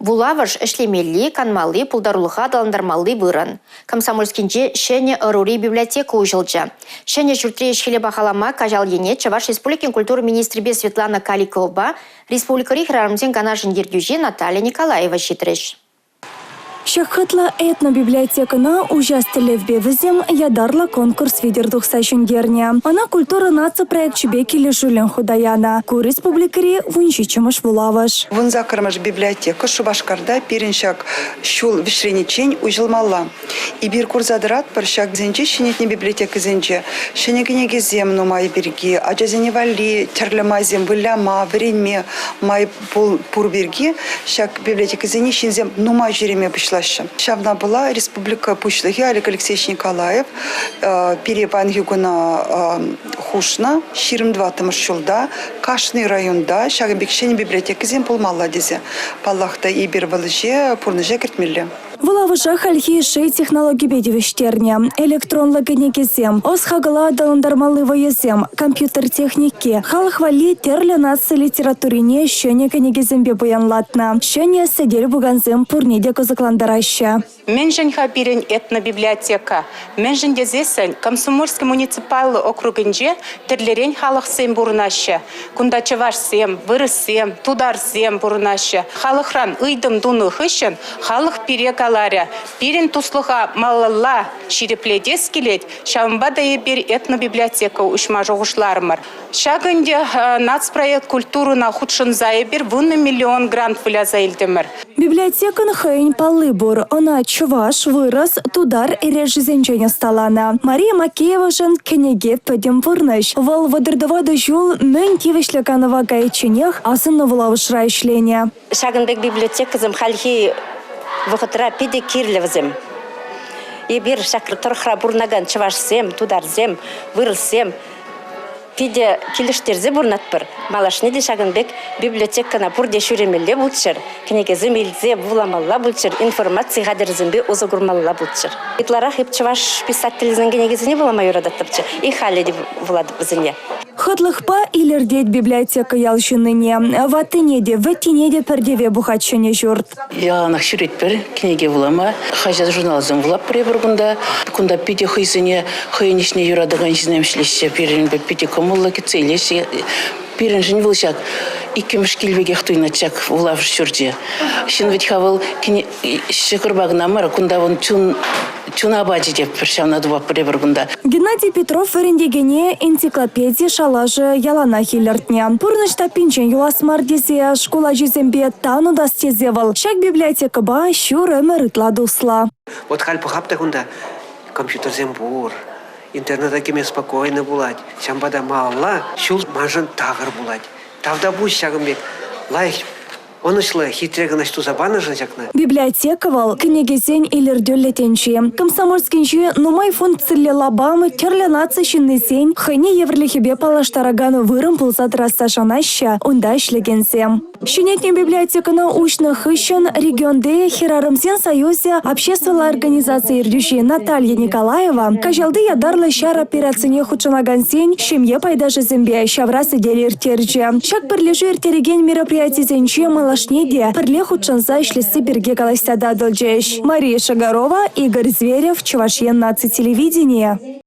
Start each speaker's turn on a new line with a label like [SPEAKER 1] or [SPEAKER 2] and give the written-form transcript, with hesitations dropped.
[SPEAKER 1] Вулавӑш ӗҫлемелли, канмалли, пултарулӑха аталантармалли вырӑн. Комсомольскинче ҫӗнӗ ӑрури библиотека уҫӑлчӗ. Ҫӗнӗ ҫуртри ӗҫ-хӗле пахалама Каҫал ене Чӑваш Республикин культура министрӗпе Светлана Каликовӑпа республикӑри хӗрарӑмсен канашӗн ертӳҫи Наталья Николаева ҫитрӗҫ.
[SPEAKER 2] Ҫак хӑтлӑ этнобиблиотекӑна уҫас тӗллевпе вӗсем ятарлӑ конкурс витӗр тухса ҫӗнтернӗ. Ӑна «Культура наци проекчӗпе килӗшӳллӗн хута янӑ. Ку республикӑри 17-мӗш вулавӑш.
[SPEAKER 3] 18-мӗш библиотека Шупашкарта пирӗн ҫак ҫул вӗҫлениччен уҫӑлмалла. Эпир курса тӑратпӑр, ҫаксенче ҫӗнетнӗ библиотекӑсенче ҫӗнӗ кӗнекесем нумай пирки, ачасене валли тӗрлӗ майсем выляма, вӗренме май пур пирки ҫак библиотекӑсене ҫынсем нумай ҫӳреме пуҫлаҫҫӗ. Ҫавна пула республика Пуҫлӑхӗ Олег Алексеевич Николаев пире паянхи куна хушнӑ 24-мӗш ҫулта кашни районта ҫакӑн пек ҫӗнӗ библиотекӑсем пулмалла тесе. Паллах та, эпир вӑл ӗҫе пурнӑҫа кӗртмелле.
[SPEAKER 2] Вулавӑша хальхи йышши технологипе тивӗҫтернӗ. Электронлӑ кӗнекесем, ӑс-хакӑла аталантармалли вӑйӑсем, компьютер техники, халӑх валли тӗрлӗ наци литературине ҫӗнӗ кӗнекесемпе пуянлатнӑ. Ҫӗнӗ сӗтел-пукансем пурне те кӑсӑклантараҫҫӗ.
[SPEAKER 4] Мӗншӗн-ха пирӗн этнобиблиотека? Мӗншӗн тесессӗн Комсомольски муниципаллӑ округӗнче тӗрлӗрен халӑхсем пурӑнаҫҫӗ. Кунта чӑвашсем, вырӑссем, тутарсем пурӑнаҫҫӗ. Халӑхран ыйтӑм тунӑ хыҫҫӑн халӑх пире каларӗ, пирӗн туслӑха малалла ҫирӗплетес килет, ҫавӑнпа та эпир этнобиблиотека уҫма шухӑшларӑмӑр. Ҫак ӗнтӗ нацпроект культурӑна хутшӑнса эпир 10 миллион грант выляса илтӗмӗр.
[SPEAKER 2] Библиотекӑн хӑйӗн палли пур. Ӑна чӑваш, вырӑс, тутар эрешӗсенчен ӑсталанӑ. Мария Макеевашӑн кӗнеке пӗтӗм пурнӑҫ. Вӑл 34 ҫул мӗн тивӗҫлӗ канӑва кайичченех асӑннӑ вулавӑшра ӗҫленӗ.
[SPEAKER 5] Ҫакӑн пек библиотекӑсем хальхи вӑхӑтра питӗ кирлӗ вӗсем. Эпир ҫак тӑрӑхра пурӑнакан чӑвашсем, тутарсем, вырӑссем питӗ килӗштерсе пурӑнатпӑр. Малашне те ҫакӑн пек библиотекӑна пурте ҫӳремелле пулччӑр, кӗнекесем илсе вуламалла пулччӑр, информаци хатӗрӗсемпе усӑ курмалла пулччӑр. Ытларах эп чӑваш писателӗсен кӗнекисене вулама юрататтӑмччӗ. И халӗ те вулатӑп вӗсене.
[SPEAKER 2] Хӑтлӑхпа илӗртет библиотека ял ҫыннине. Ваттине те, вӗттине те пӗр тӗве пухать ҫӗнӗ ҫурт.
[SPEAKER 6] Яланах ҫӳретпӗр кӗнеке вулама. Хаҫат-журналсем вулатпӑр эпир кунта. Кунта питӗ хӑйсене, хӑйӗн ӗҫне юратакан ҫынсем ӗҫлеҫҫӗ. Пирӗнпе питӗ кӑмӑллӑ кӗтсе илеҫҫӗ. Пирӗншӗн вӑл ҫак иккӗмӗш кил пекех туйӑнать ҫак вулавӑш ҫурчӗ. Ҫын вӗт-ха вӑл ҫӑкӑрпа кӑна мар, кунта вӑл чун чун апачӗ тетпӗр, ҫавна тупатпӑр эпир кунта.
[SPEAKER 2] Геннадий Петров вӗрентекене энциклопеди шалашӗ яланах илӗртнӗ. Пурнӑҫ таппинчен юлас мар тесе, шкул ачисемпе тан утас тесе вӑл ҫак библиотекӑпа ҫур ӗмӗр ытла туслӑ.
[SPEAKER 7] Вот халь пӑхап та кунта компьютерсем пур, интернета кӗме спокойно пулать. Ҫавӑнпа та малалла ҫул маншӑн такӑр пулать. Тавтапуҫ ҫакӑн пек лайӑх Ӑнӑҫлӑ, хитре кӑна туса панӑшӑн ҫакна.
[SPEAKER 2] Библиотека вӑл кӗнекесен илӗртӳллӗ тӗнчи. Комсомольскинчи нумай функциллӗ лапам тӗрлӗ наци ҫыннисен хӑйне евӗрлӗхӗпе паллаштаракан вырӑн пулса тӑрасса шанаҫҫӗ унта ӗҫлекенсем. Ҫӗнетнӗ библиотекӑна уҫнӑ хыҫҫӑн регионти Хӗрарӑмсен союзӗ обществӑлла организаци ертӳҫи Наталья Николаева Каҫалти ятарлӑ ҫар операцине хутшӑнакансен ҫемье пайташӗсемпе ҫавра сӗтел ирттерчӗ. Ҫак пӗрлешӳ ирттерекен мероприятисенче малашне те пӗрле хутшӑнса ӗҫлесси пирки калаҫса татӑлчӗҫ. Мария Шагарова, Игорь Зверев, Чӑваш Ен наци телевиденийӗ.